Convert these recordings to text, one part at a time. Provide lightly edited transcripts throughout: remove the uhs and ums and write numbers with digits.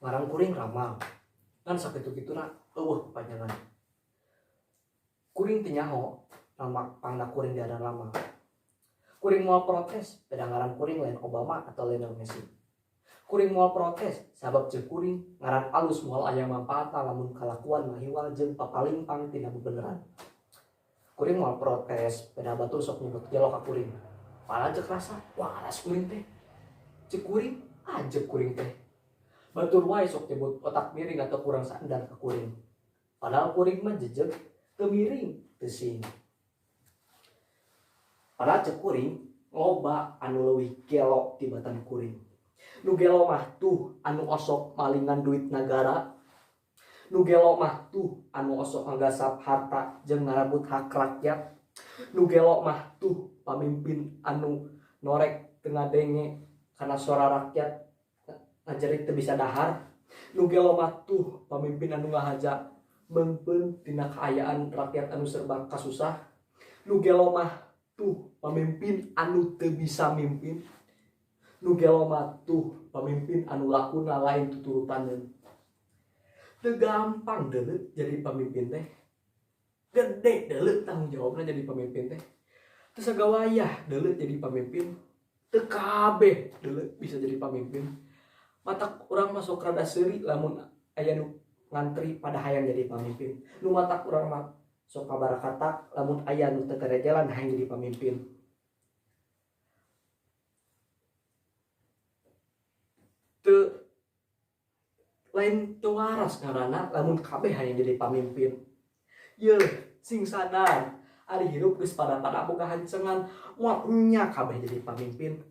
Ngaran kuring Ramal. Ngan sakitu-kituna eueuh papanjangan. Kuring teu nyaho nama pangna kuring diaran Ramal. Kuring moal protes beda ngaran kuring lain Obama atau Lionel Messi. Kuring moal protes sabab ceuk kuring ngaran alus moal aya manfaatna lamun kalakuan mahiwal jeung papalingpang tina bebeneran. Kuring moal protes beda batur sok nyebut gelo ka kuring. Padahal ceuk rasa waras kuring teh. Ceuk kuring ajeg kuring teh. Batur wae sok nyebut otak miring atau kurang sadar ka kuring. Padahal kuring mah jejeg teu miring teu sing. Padahal ceuk kuring loba anu leuwih gelo tibatan kuring. Nu gelo mah tuh anu osok malingan duit nagara. Nu gelo mah tuh anu osok ngagasap harta jeung ngarebut hak rakyat. Nu gelo mah tuh pamimpin anu norek teu ngadenge kana suara rakyat ngajerit teu bisa dahar. Nu gelo mah tuh pamimpin anu ngahaja meungpeun tina kaayaan rakyat anu serba kasusah. Nu gelo mah tuh pamimpin anu teu bisa mimpin. Nu gelo mah tuh pamimpin anu lakuna lain tuturutaneun. Teu gampang deuleu jadi pamimpin teh. Gede deuleu tanggung jawabna jadi pamimpin teh. Teu sagawayah deuleu jadi pamimpin. Teu kabeh deuleu bisa jadi pamimpin. Matak urang mah sok rada seuri lamun aya nu ngantri pada hayang jadi pamimpin. Nu matak urang mah sok kabarakatak lamun aya nu teu tere jalan hayang jadi pamimpin. Teu lain teu waras ngaranna lamun kabeh hayang jadi pamimpin. Yeuh, sing sadar ari hirup geus pada-pada boga hancengan, moal nya kabeh jadi pamimpin.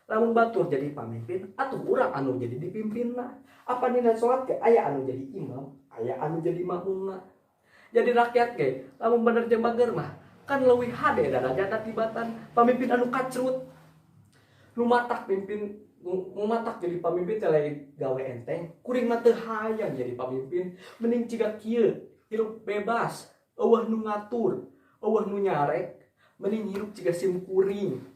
Lamun batur jadi pamimpin atuh urang anu jadi dipimpinna. Apa dina salat ge aya anu jadi imam, aya anu jadi makmumna. Jadi rakyat ge lamun bener jeung bager mah kan leuwih hade darajatna tibatan pamimpin anu kacrut. Nu matak mimpin, nu matak jadi pamimpin teh lain gawe enteng, kuring mah teu hayang jadi pamimpin, mending ciga kieu, hirup bebas, eueuh nu ngatur, eueuh nu nyarek, mending hirup ciga sim kuring.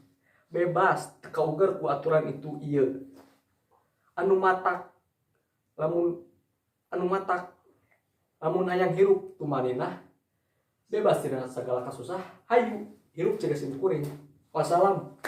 Bebas teu kauger ku aturan itu ieu. Anu matak lamun anu matak lamun hayang hirup tumaninah bebas tina sagala kasusah, hayu hirup ciga sim kuring. Wassalam.